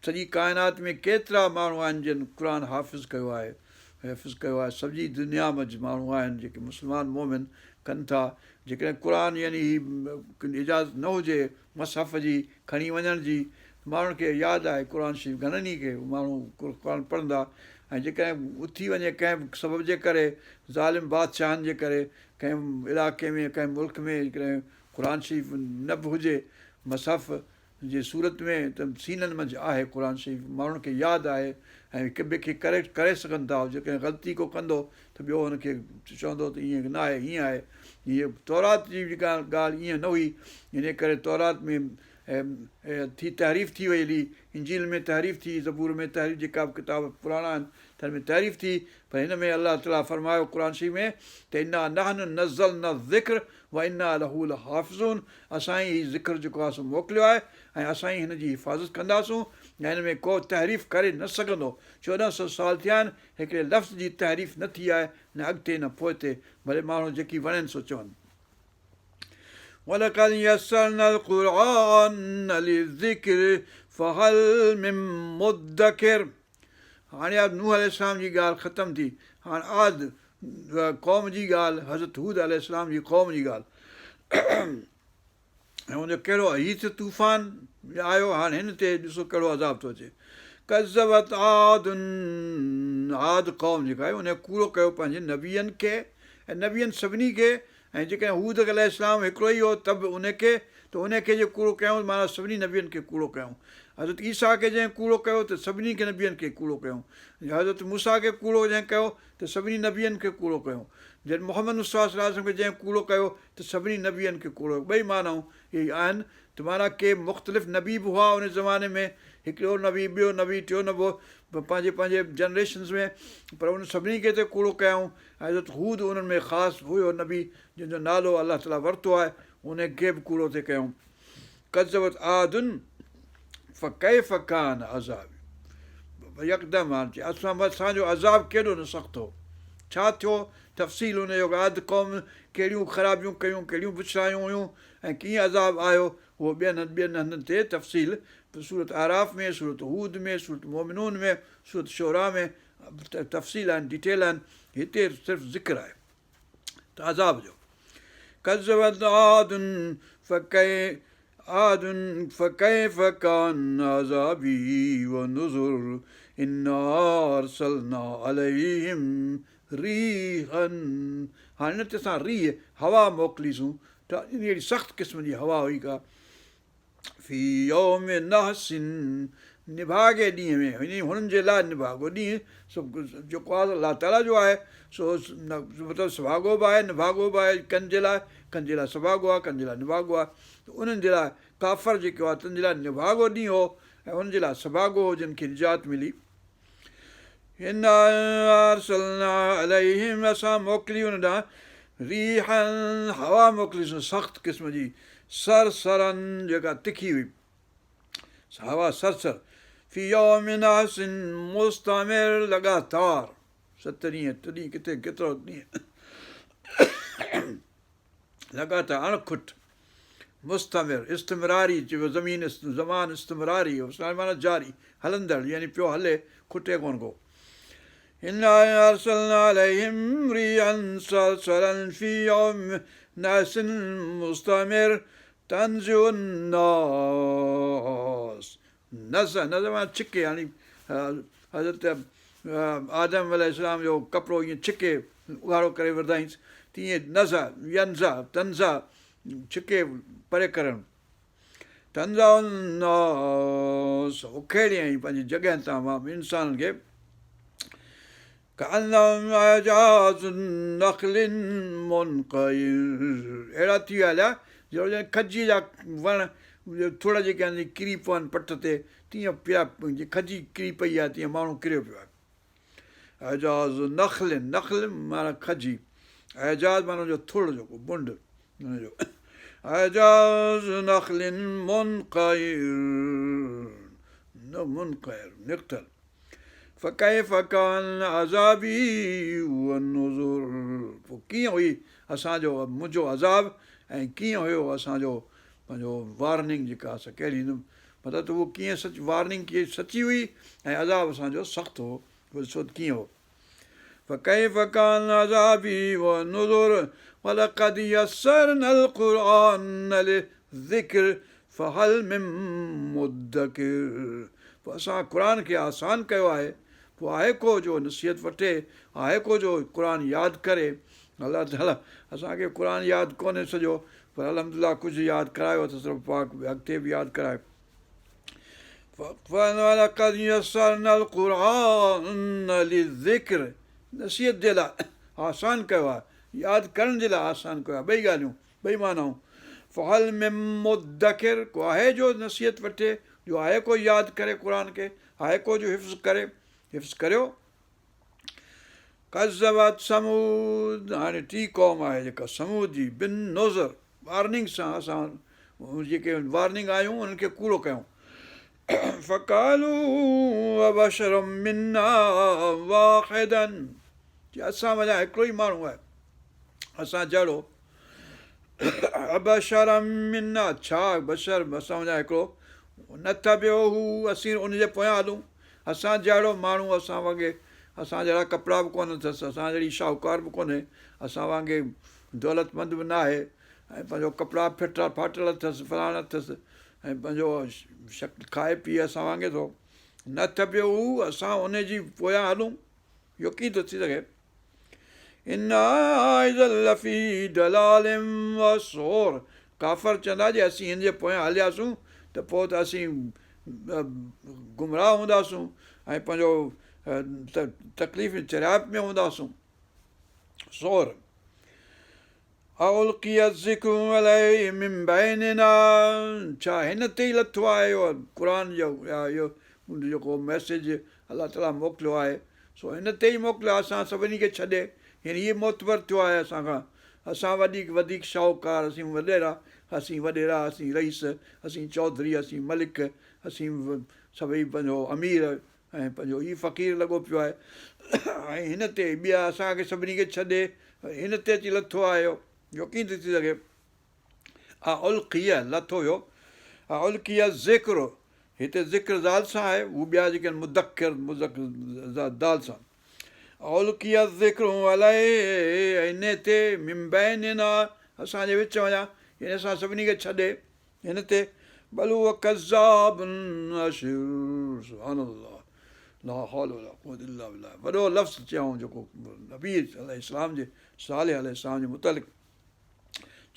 سڄي ڪائنات ۾ ڪيترا ماڻهو آهن جن قرآن حافظ ڪيو آهي حفظ ڪيو آهي سڄي دنيا منجهه ماڻهو آهن جيڪي مسلمان مومن ڪن ٿا جيڪڏهن قرآن يعني هي اجازت نه هجي مصحف جي کڻي وڃڻ جي ماڻهن کي ياد آهي قرآن شريف گهڻن ئي کي ماڻهو قرآن پڙهندا ۽ جيڪڏهن اٿي وڃي ڪنهن به سبب جي ڪري ظالم بادشاهن جي ڪري ڪنهن علائقي ۾ ڪنهن ملڪ ۾ جيڪڏهن قرآن شريف نه به هجي مصحف جي صورت ۾ ته سينن منجهه آهي قرآن شريف ماڻهن کي ياد آهي ۽ هڪ ٻئي کي ڪريڪٽ ڪري سگهن ٿا جيڪڏهن غلطي ڪو ڪندو ته ٻيو هن کي چوندو ته ائين نه آهي هيئن آهي هيء تورات جي جيڪا ڳالهه ائين نه هئي انهيء ڪري تورات ۾ ٿي تحريف ٿي وئي هلي انجيل ۾ تحريف ٿي زبور ۾ تحريف جيڪا به ڪتاب پراڻا آهن تن ۾ تحريف ٿي پر هن ۾ الله تعاليٰ فرمايو قرآن شريف ۾ ته انا نحن نزلنا الذڪر وانا له لحافظون اسان ئي هي ذڪر جيڪو آهي سو موڪليو آهي ۽ اسان ئي هن جي حفاظت ڪنداسون ۽ هن ۾ ڪو تحريف ڪري نه سگهندو 1400 سال ٿيا آهن هڪڙي لفظ جي تحريف نه ٿي آهي نه اڳتي نه پوئتي ڀلي ماڻهو جيڪي وڻين سو چون. ولقد يسرنا القرآن للذڪر فهل من مدڪر هاڻي نوح عليه السلام جي ڳالهه ختم ٿي هاڻ عاد قوم جي ڳالهه حضرت هود عليه السلام جي قوم جي ڳالهه ۽ ان جو ڪهڙو هي ته طوفان آيو هاڻ هن تي ڏسو ڪهڙو عذاب ٿو اچي ڪذبت عاد عاد قوم جيڪا آهي ان ڪوڙو ڪيو پنهنجي نبين کي ۽ نبين سڀني کي ۽ جيڪڏهن هود عليه السلام هڪڙو ئي هو ته به ان کي ته ان کي جي ڪوڙو ڪيائون معنيٰ سڀني نبين کي ڪوڙو ڪيائون حضرت عيسيٰ کي جنهن ڪوڙو ڪيو ته سڀني کي نبين کي ڪوڙو ڪيائون حضرت موسيٰ کي ڪوڙو جنهن ڪيو ته سڀني نبين کي ڪوڙو ڪيو جڏهن محمد مصطفيٰ صلي الله عليه وسلم کي جنهن ڪوڙو ڪيو ته سڀني نبين کي ڪوڙو ڪيو ٻئي معنائون اهي آهن ته معنيٰ ڪي مختلف نبي به هئا ان زماني ۾ هڪڙو نبي ٻيو نبي ٽيو نبو پنهنجي پنهنجي جنريشنز ۾ پر ان سڀني کي ته ڪوڙو ڪيائون ۽ حضرت هود انهن ۾ خاص هيو نبي جنهن جو نالو الله تعاليٰ ورتو آهي ان کي به ڪوڙو ٿي ڪيائون ڪذبت عاد فڪيف ڪان عذابي يڪدم هاڻ چي اسان اسان جو عذاب ڪيڏو نه سخت هو ڇا ٿيو تفصيل ان جو عاد قوم ڪهڙيون خرابيون ڪيون ڪهڙيون بڇڙايون هيون ۽ ڪيئن عذاب آيو اهو ٻين ٻين هنڌن تي تفصيل سورت اعراف ۾ سورت هود ۾ سورت مومنون ۾ سورت شعراء ۾ تفصيل آهن ڊيٽيل آهن هتي صرف ذڪر آهي ته عذاب جو ڪذبت عاد فڪي عاد فڪيف ڪان عذابي ونذر انا ارسلنا عليهم ريحا هاڻي هن تي اسان ريح هوا موڪليسون ته اهڙي سخت قسم جي هوا هئي ڪا في يوم نحس نڀاڳي ڏينهن ۾ يعني هنن جي لاء نڀاڳو ڏينهن سو جيڪو آهي الله تعاليٰ جو آهي سو مطلب سڀاڳو به آهي نڀاڳو به آهي ڪن جي لاء ڪن جي لاء سڀاڳو آهي ڪن جي لاء نڀاڳو آهي ته انهن جي لاء ڪافر جيڪي هئا تن جي لاء نڀاڳو ڏينهن هو ۽ انهن جي لاء سڀاڳو هو جن کي نجات ملي انا ارسلنا عليهم اسان موڪلي ان ڏانهن ريحا هوا موڪليسون سخت قسم جي صرصرا جيڪا تکي هئي هوا صرصر في يوم نحس مستمر لڳاتار ست ڏينهن اٺ ڏينهن ڪٿي ڪيترو ڏينهن لڳاتار اڻ کٽ مستمر، استمراري چئبو زمين زمان استمراري معنيٰ جاري هلندڙ يعني پيو هلي کٽي ڪونه ڪو. انا ارسلنا عليهم ريحا صرصرا في يوم نحس مستمر. تنزع الناس نزع نزع معنيٰ ڇڪي يعني حضرت آدم عليه السلام جو ڪپڙو ائين ڇڪي اگهاڙو ڪري ورڌائينس تيئن نزع ينزع تنزع ڇڪي پري ڪرڻ تنزع الناس اکيڙيائين پنهنجي جڳهن تان انسانن کي ڪأنهم اعجاز نخل منقعر اهڙا ٿي ويا هليا جهڙو ڄڻ کجيء جا وڻ ٿڙ جيڪي آهن ڪري پون پٽ تي تيئن پيا جيئن کجي ڪري پئي آهي تيئن ماڻهو ڪريو پيو آهي. اعجاز نخل نخل معنيٰ کجي اعجاز معنيٰ ان جو ٿڙ جيڪو بنڊ ان جو اعجاز نخل منقعر منقعر نڪتل فڪيف ڪان عذابي والنذر پوء ڪيئن هئي اسان جو منهنجو عذاب ۽ ڪيئن هيو اسان جو پنهنجو وارننگ جيڪا سا ڪهڙي مطلب ته اهو ڪيئن سچ وارننگ ڪيئن سچي هئي ۽ عذاب اسان جو سخت هو ڏسو ته ڪيئن هو فڪيف ڪان عذابي والنذر ولقد يسرنا القرآن للذڪر فهل من مدڪر پوء اسان قرآن کي آسان ڪيو آهي پوء آهي ڪو جو نصيحت وٺي آهي ڪو جو قرآن ياد ڪري الله تعالي اسان کي قرآن ياد ڪونهي سڄو پر الحمد لله ڪجهه ياد ڪرايو اٿس رب پاڪ اڳتي به ياد ڪرائي ولقد يسرنا القرآن للذڪر نصيحت جي لاء آسان ڪيو آهي ياد ڪرڻ جي لاء آسان ڪيو آهي ٻئي ڳالهيون ٻئي معنائون فهل من مدڪر ڪو آهي جو نصيحت وٺي جو آهي ڪو ياد ڪري قرآن کي آهي ڪو جو حفظ ڪري حفظ ڪريو ڪذبت ثمود هاڻي ٽي قوم آهي جيڪا ثمود جي بالنذر وارننگ سان اسان جيڪي وارننگ آيون انهن کي ڪوڙو ڪيون فقالوا ابشرا منا واحدا چي اسان منجهان هڪڙو ئي ماڻهو آهي اسان جهڙو ابشرا منا ڇا بشر اسان منجهان هڪڙو نتبعه اسين ان جي پويان هلون اسان جهڙو ماڻهو اسان وانگي اسان جهڙا ڪپڙا به ڪونه اٿس اسان جهڙي شاهوڪار به ڪونهي اسان وانگي دولتمند به ناهي ۽ پنهنجو ڪپڙا ڦٽا ڦاٽل اٿس فلاڻ اٿس ۽ پنهنجو شڪل کائي پيئي اسان وانگي ٿو نتبعه اسان ان جي پويان هلون اهو ڪيئن ٿو ٿي سگهي انا اذا لفي ضلال وسعر ڪافر چوندا جي اسين هن جي پويان هلياسون ته پوء ته اسين گمراهه هونداسون ۽ پنهنجو تڪليف چريائپ ۾ هونداسون سعر االقي الذڪر عليه من بيننا ڇا هن تي ئي لٿو آهي اهو قرآن جو يا اهو جيڪو ميسيج الله تعاليٰ موڪليو آهي سو هن تي ئي موڪليو آهي اسان سڀني کي ڇڏي يعني هي معتبر ٿيو آهي اسان کان اسان وڏي وڌيڪ شاهوڪار اسين وڏيرا اسين وڏيرا اسين رئيس اسين چوڌري اسين ملڪ اسين سڀئي پنهنجو امير ۽ پنهنجو هي فقير لڳو پيو آهي ۽ هن تي ٻيا اسان کي سڀني کي ڇڏي هن تي اچي لٿو آهي اهو ڪيئن ٿو ٿي سگهي القي لٿو ويو القي الذڪر هتي ذڪر ذال سان آهي هو ٻيا جيڪي آهن مدڪر مذڪر دال سان القي الذڪر عليه ان تي من بيننا اسان جي وچ وڃان يعني اسان سڀني کي ڇڏي هن تي بل هو ڪذاب اشر سبحان الله لا حول ولا قوت الا بالله وڏو لفظ چيائون جيڪو نبي عليه السلام جي صالح عليه السلام جي متعلق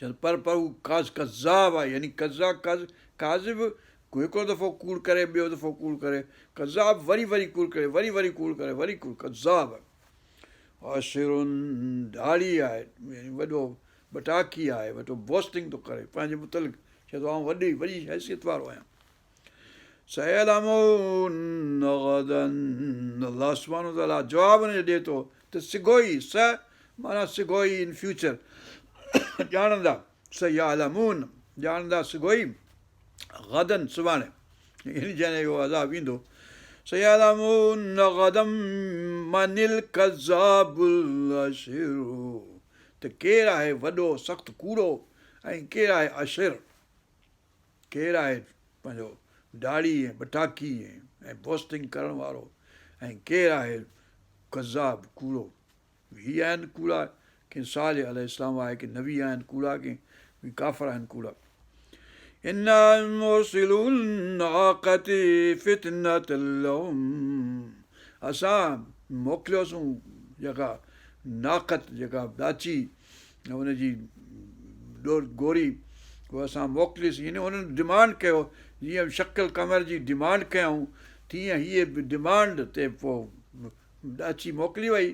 چون پر پر هو ڪاز ڪذاب آهي يعني ڪذا ڪاز ڪاذب هڪڙو دفعو ڪوڙ ڪري ٻيو دفعو ڪوڙ ڪري ڪذاب وري وري ڪوڙ ڪري وري وري ڪوڙ ڪري وري ڪوڙ ڪذاب اشر ڌاڙي آهي يعني وڏو ٻٽاڪي آهي، وڏو بوسٽنگ ٿو ڪري، پنهنجي متعلق چئي ٿو آئون وڏي وڏي حيثيت وارو آهيان. سيعلمون غدا الله سبحانه وتعاليٰ جواب ان جو ڏئي ٿو ته سگهو ئي س معنيٰ سگهو ئي ان فيوچر ڄاڻندا سيعلمون ڄاڻندا سگهو ئي غدا سڀاڻي يعني جڏهن اهو عذاب ايندو سيعلمون غدا من الڪذاب الاشر ته ڪير آهي وڏو سخت ڪوڙو ۽ ڪير آهي اشر، ڪير آهي پنهنجو ڊاڙي ۽ ٻٽاڪي ۽ بوسٽنگ ڪرڻ وارو ۽ ڪير آهي ڪذاب ڪوڙو. هي آهن ڪوڙا ڪي صالح عليه السلام آهي ڪي نبي آهن ڪوڙا ڪي ڪافر آهن ڪوڙا. انا مرسلو الناقة فتنة لهم اسان موڪليوسون جيڪا ناقت جيڪا ڏاچي ان جي گوري اها اسان موڪليسين يعني انهن ڊمانڊ ڪيو جيئن شق القمر جي ڊمانڊ ڪيائون تيئن هيء به ڊمانڊ تي پوء ڏاچي موڪلي وئي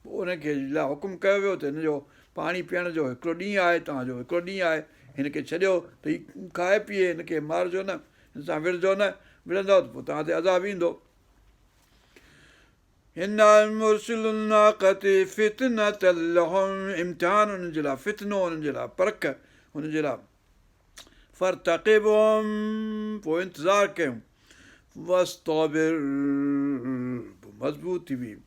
پوء ان کي لاء حڪم ڪيو ويو ته هن جو پاڻي پيئڻ جو هڪڙو ڏينهن آهي توهان جو هڪڙو ڏينهن آهي هن کي ڇڏيو ته هي کائي پيئي هن کي مارجو نه هن سان وڙهجو نه وڙهندؤ ته پوء توهان تي عذاب ايندو. انا مرسلو الناقة فتنة لهم امتحان انهن جي لاء فتنو انهن جي لاء پرک انهن جي لاء فارتقبهم پوء انتظار ڪيون واصطبر پوء مضبوط ٿي بيهه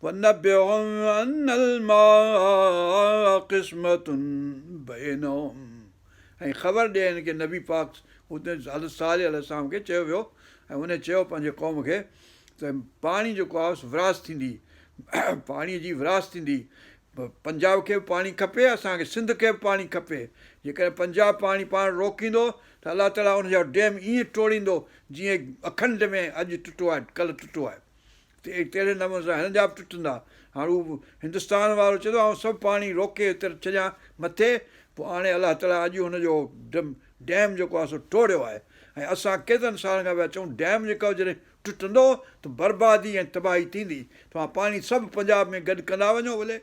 ونبئهم ان الماء قسمة بينهم ۽ خبر ڏي هن کي نبي پاڪ اتي حضرت صالح عليه السلام کي چيو ويو ۽ ان چيو پنهنجي قوم کي ته پاڻي جيڪو آهي ورهاست ٿيندي پاڻي جي ورهاست ٿيندي پنجاب کي به پاڻي کپي اسان کي سنڌ کي به پاڻي کپي جيڪڏهن پنجاب پاڻي پاڻ روڪيندو ته الله تعاليٰ ان جا ڊيم ائين ٽوڙيندو جيئن اکنڊ ۾ اڄ ٽٽو آهي ڪلهه ٽٽو آهي تهڙي نموني سان هنن جا به ٽٽندا هاڻ هو هندستان وارو چوندو آئون سڀ پاڻي روڪي هتي ڇڏيان مٿي پوء هاڻي الله تعاليٰ اڄ هن جو ڊيم جيڪو آهي سو ٽوڙيو آهي ۽ اسان ڪيترن سالن کان پيا چئون ڊيم جيڪو جڏهن ٽٽندو ته بربادي ۽ تباهي ٿيندي، توهان پاڻي سڀ پنجاب ۾ گڏ ڪندا وڃو ڀلي،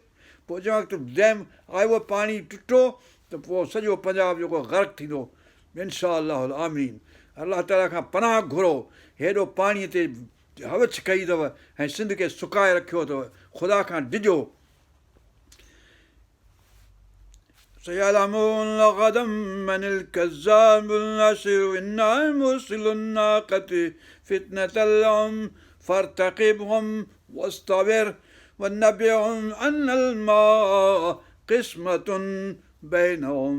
پوء جنهن وقت ڊيم آيو پاڻي ٽٽو ته پوء سڄو پنجاب جيڪو غرق ٿيندو انشاء الله الآمين الله تعالي کان پناهه گهرو هيڏو پاڻي تي هوس ڪئي اٿو ۽ سنڌ کي سڪائي رکيو اٿو خدا کان ڊڄو. سيعلمون غدا من الڪذاب الاشر انا مرسلو الناقة فتنة لهم فارتقبهم واصطبر ونبئهم ان الماء قسمة بينهم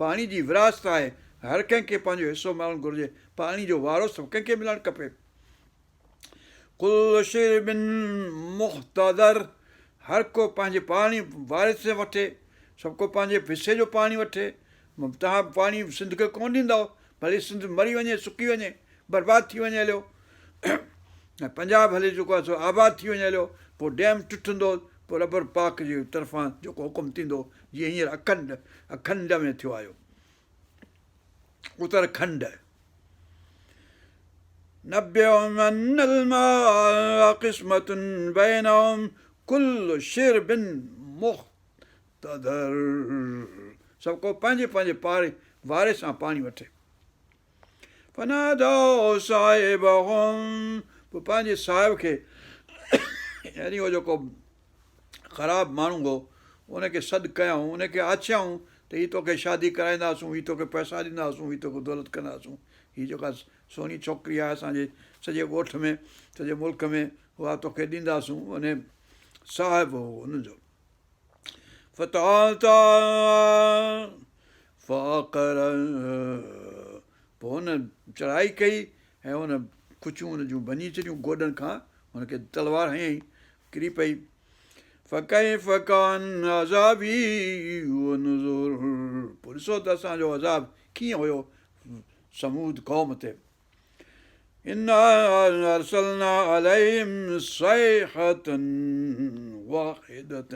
پاڻي جي ورهاست آهي هر ڪنهن کي پنهنجو حصو ملڻ گهرجي پاڻي جو وارو سڀ ڪنهن کي ملڻ کپي. ڪل شرب محتضر هر ڪو پنهنجي پاڻي واري سان وٺي، سڀ ڪو پنهنجي حصي جو پاڻي وٺي، توهان پاڻي سنڌ کي ڪونه ڏيندؤ، ڀلي سنڌ مري وڃي، سڪي وڃي، برباد ٿي وڃي هليو ۽ پنجاب هلي جيڪو آهي سو آباد ٿي وڃي هليو، پوء ڊيم ٽٽندو، پوء رب پاڪ جي طرفان جيڪو حڪم ٿيندو، جيئن هينئر اکنڊ، اکنڊ ۾ ٿيو آهيو. اتر کنڊ. نبئهم ان الماء قسمة بينهم ڪل شرب محتضر سڀ ڪو پنهنجي پنهنجي پاري واري سان پاڻي وٺي. فنادوا صاحبهم پوء پنهنجي صاحب کي يعني اهو جيڪو خراب ماڻهو هو، ان کي سڏ ڪيائون، ان کي آڇيائون ته هي توکي شادي ڪرائينداسون، هي توکي پئسا ڏينداسون، هي توکي دولت ڪنداسون، هي جيڪا سهڻي ڇوڪري آهي اسان جي سڄي ڳوٺ ۾، سڄي ملڪ ۾ اها توکي ڏينداسون. ان صاحب هو ان جو. فتعاطيٰ فعقر پوء هن چڙهائي ڪئي ۽ ان ڪڇون ان جون ڀڃي ڇڏيون گوڏن کان هن کي تلوار هنيائين ڪري پئي. فڪيف ڪان عذابي ونذر پوء ڏسو ته اسان جو عذاب ڪيئن هيو ثمود قوم تي. انا ارسلنا عليهم صيحة واحدة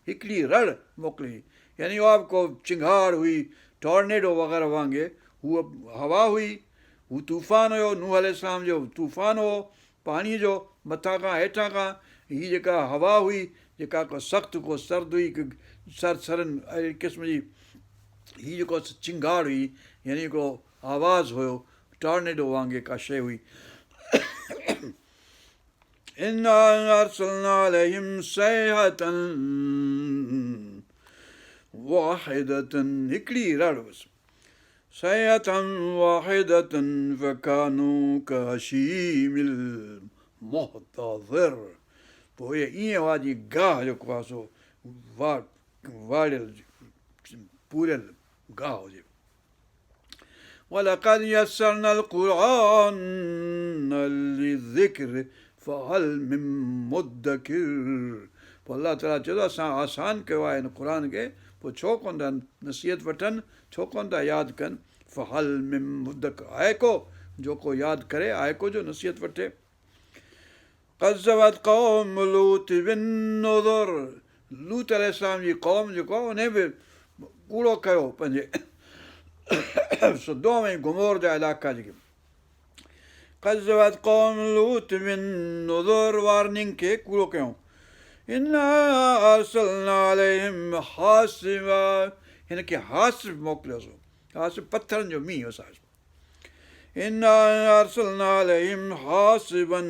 هڪڙي رڙ موڪلي يعني اها به ڪو چنگهاڙ هئي ٽارنيڊو وغيره وانگي هوء هوا هئي هو طوفان هيو نوح عليه السلام جو طوفان هو پاڻيء جو مٿان کان هيٺان کان هي جيڪا هوا هئي جيڪا ڪو سخت ڪو سرد هئي ڪو سرسرن اهڙي قسم جي هي جيڪو چنگهاڙ هئي يعني هڪڙو آواز هيو ٽارنيڊو وانگي ڪا شيء هئي. انا ارسلنا عليهم صيحة واحدة هڪڙي رڙ بس صيحة واحدة فڪانوا ڪهشيم المحتضر پوء اهي ائين هئا جيئن گاهه جيڪو آهي سو واڙيل پوريل گاهه هجي. ولقد يسرنا القرآن للذڪر فهل من مدڪر پوء الله تعاليٰ چيو ته اسان آسان ڪيو آهي هن قرآن کي پوء ڇو ڪونه ٿا نصيحت وٺن ڇو ڪونه ٿا ياد ڪن. فهل من مدڪر آهي ڪو جو ڪو ياد ڪري، آهي ڪو جو نصيحت وٺي. ڪذبت قوم لوط بالنذر لوط عليه السلام جي قوم جيڪو آهي انهي به ڪوڙو ڪيو پنهنجي سدوم ۽ گمور جا علائقا جيڪي ڪذبت قوم لوط بالنذر وارننگ کي ڪوڙو ڪيو انا ارسلنا عليهم حاصبا هن کي حاصب موڪليوسون حاصب پٿرن جو مينهن وسايوسون انا ارسلنا عليهم حاصبا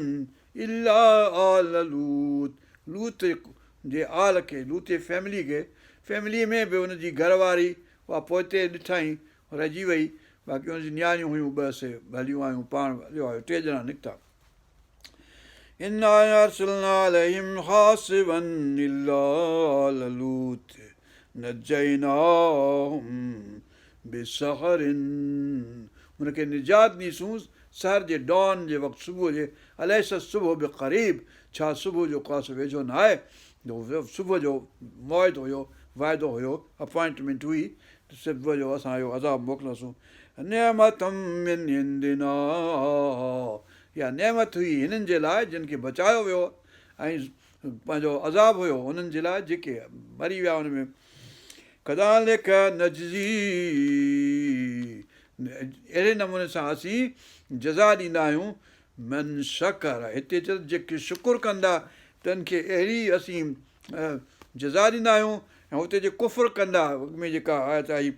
الا آل لوط لوط جي آل کي لوط جي فيملي کي فيملي ۾ به ان جي گهر واري اها پوئتي ڏٺائين رهجي وئي باقي ان جي نياڻيون هيون ٻه سي هليون آيون پاڻ هليو آيو ٽي ڄڻا نڪتا انا ارسلنا عليهم حاصبا الا آل لوط نجيناهم بسحر ان کي نجات ڏنيسون سحر جي ڊان جي وقت صبح جي اليس الصبح بقريب ڇا صبح جو ڪو ويجهو نه آهي صبح جو موعد هيو واعدو هيو اپوائنٽمينٽ هئي ته صبح جو اسان اهو عذاب موڪليوسون نعمة من عندنا اها نعمت هئي هنن جي لاء جن کي بچايو ويو ۽ پنهنجو عذاب هيو انهن جي لاء جيڪي مري ويا ان ۾ ڪذالڪ نجزي اهڙي نموني سان اسين جزا ڏيندا آهيون من شڪر هتي چي جيڪي شڪر ڪندا تن کي اهڙي اسين جزا ڏيندا آهيون ۽ اتي جي ڪفر ڪندا اڳ ۾ جيڪا آيت آئي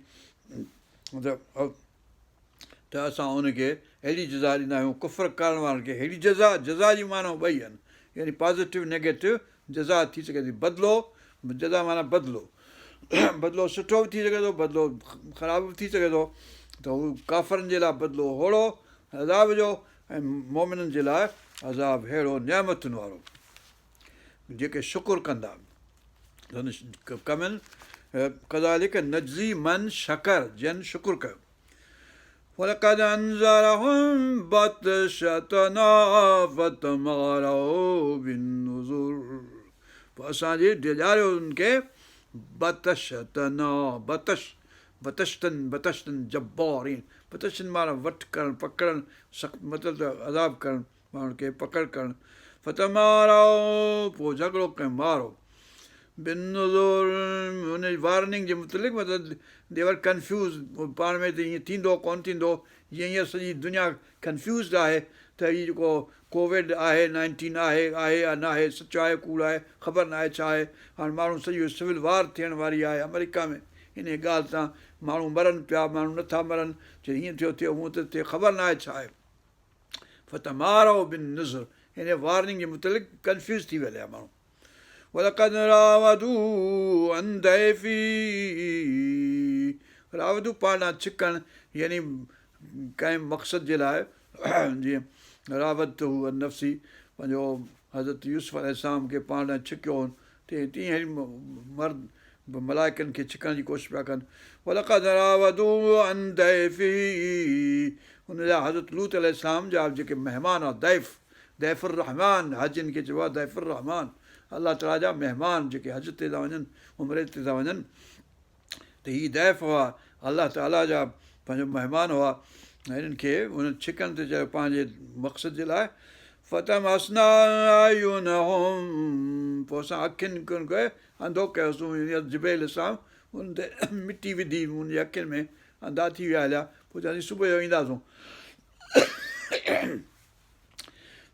ته اسان ان کي اهڙي جزا ڏيندا آهيون ڪفر ڪرڻ وارن کي اهڙي جزا جزا جون معنائون ٻئي آهن يعني پازيٽو نيگيٽو جزا ٿي سگهي ٿي بدلو جزا معنيٰ بدلو بدلو سٺو به ٿي سگهي ٿو بدلو خراب به ٿي سگهي ٿو ته هو ڪافرن جي لاء بدلو ههڙو عذاب جو ۽ مومنن جي لاء عذاب ههڙو نعمتن وارو جيڪي شڪر ڪندا ڪمن ڪذالڪ نجزي من شڪر جن شڪر ڪيو ولقد انذرهم بطشتنا فتماروا بالنذر پوء اسان جي ڊيڄاريو انهن کي بطشتنا بطش بطشتن بطشتن جبارين بطشن معنيٰ وٺ ڪرڻ پڪڙڻ سخت مطلب ته عذاب ڪرڻ ماڻهن کي پڪڙ ڪرڻ فتماروا پوء جهڳڙو ڪيائون مارو بالنذر ان جي وارننگ جي متعلق مطلب the were confuse پاڻ ۾ ته ائين ٿيندو ڪونه ٿيندو جيئن هينئر سڄي دنيا ڪنفيوزڊ آهي ته هي جيڪو ڪووڊ آهي نائنٽين آهي آهي يا ناهي سچ آهي ڪوڙ آهي خبر ناهي ڇا آهي هاڻ ماڻهو سڄي سول وار ٿيڻ واري آهي آمريڪا ۾ انهي ڳالهه تان ماڻهو مرن پيا ماڻهو نٿا مرن چي هيئن ٿيو ٿئي هونئن ٿو ٿئي خبر ناهي ڇا آهي فتماروا بالنذر يعني وارننگ جي متعلق ڪنفيوز ٿي ويا هليا ماڻهو ولقد راودوه عن ضيفي راودوه پاڻ ڏانهن ڇڪڻ يعني ڪنهن مقصد جي لاء جيئن راودته عن نفسي پنهنجو حضرت يوسف عليه السلام کي پاڻ ڏانهن ڇڪيو تيئن هي مرد به ملائڪن کي ڇڪڻ جي ڪوشش پيا ڪن. ولقد راودوه عن ضيفه ان جا حضرت لوط عليه السلام جا جيڪي مهمان هئا ضيف، ضيف الرحمان حاجين کي چئبو آهي ضيف الرحمان الله تعاليٰ جا مهمان جيڪي حج تي ٿا وڃن عمري تي ٿا وڃن ته هي ضيف هئا الله تعاليٰ جا پنهنجو مهمان هئا هنن کي هن ڇڪڻ ٿي چاهيو پنهنجي مقصد جي لاء فطمسنا اعينهم پوء اسان اکين کي انڌو ڪيوسون يعني جبرائيل عليه السلام ان تي مٽي وڌي ان جي اکين ۾ انڌا ٿي ويا هليا پوء چيائين صبح جو اينداسون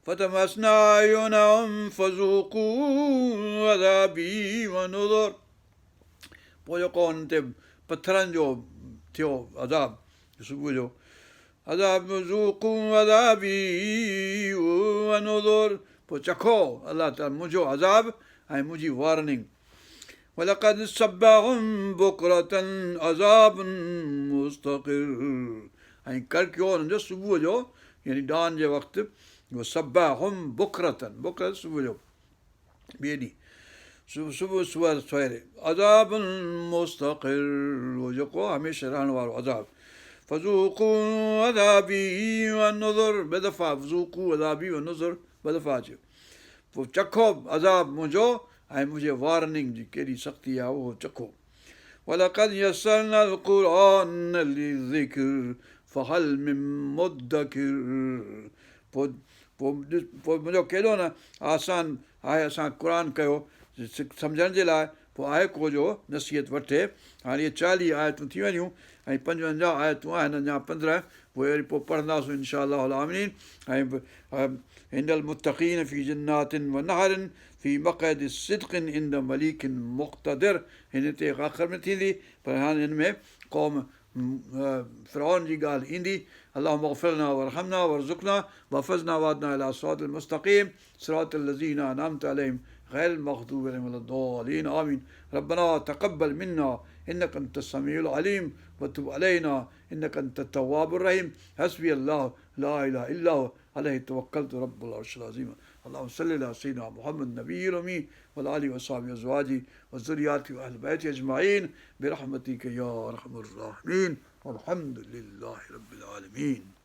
فطمسنا اعينهم فذوقوا عذابي ونذر پوء جيڪو انهن تي پٿرن جو ٿيو عذاب صبح جو عذاب ذوقوا عذابي ونذر پوء چکو الله تعالي منهنجو عذاب ۽ منهنجي وارننگ ولقد صبحهم بڪرة عذاب مستقر ۽ ڪڙڪيو انهن جو صبح جو يعني ڊان جي وقت صبحهم بڪرة بڪرة صبح جو ٻئي ڏينهن صبح صبح سويري عذاب مستقر اهو جيڪو هميشه رهڻ وارو عذاب فذوقوا عذابي ونذر ٻه دفعا فذوقوا عذابي ونذر ٻه دفعا اچيو پوء چکو عذاب منهنجو ۽ منهنجي وارننگ جي ڪيڏي سختي آهي اهو چکو. ولقد يسرنا القرآن للذڪر فهل من مدڪر پوء پوء پوء منهنجو ڪيڏو نه آسان آهي اسان قرآن ڪيو سمجهڻ جي لاء پوء آهي ڪو جو نصيحت وٺي. هاڻي اهي چاليهه آيتون ٿي ويون ۽ پنجونجاهه آيتون آهن اڃا پندرهن اهي وري پوء پڙهنداسون ان شاء الله العالمين ۽ ان المتقين في جنات ونهر في مقعد صدق عند مليڪ مقتدر هن تي آخر ۾ ٿيندي پر هاڻي هن ۾ قوم فرعون جي ڳالهه ايندي اللهم اغفر لنا وارحمنا وارزقنا واحفظنا واهدنا الي الصراط المستقيم صراط الذين انعمت عليهم غير المغضوب عليهم ولا الضالين آمين ربنا تقبل منا انك انت السميع العليم وتب علينا انك انت التواب الرحيم حسبي الله لا اله الا هو عليه توڪلت رب العرش العظيم اللهم صل علي سيدنا محمد النبي الامي وعلي اله وصحبه وازواجه وذرياته واهل بيته اجمعين برحمتك يا ارحم الراحمين والحمد لله رب العالمين.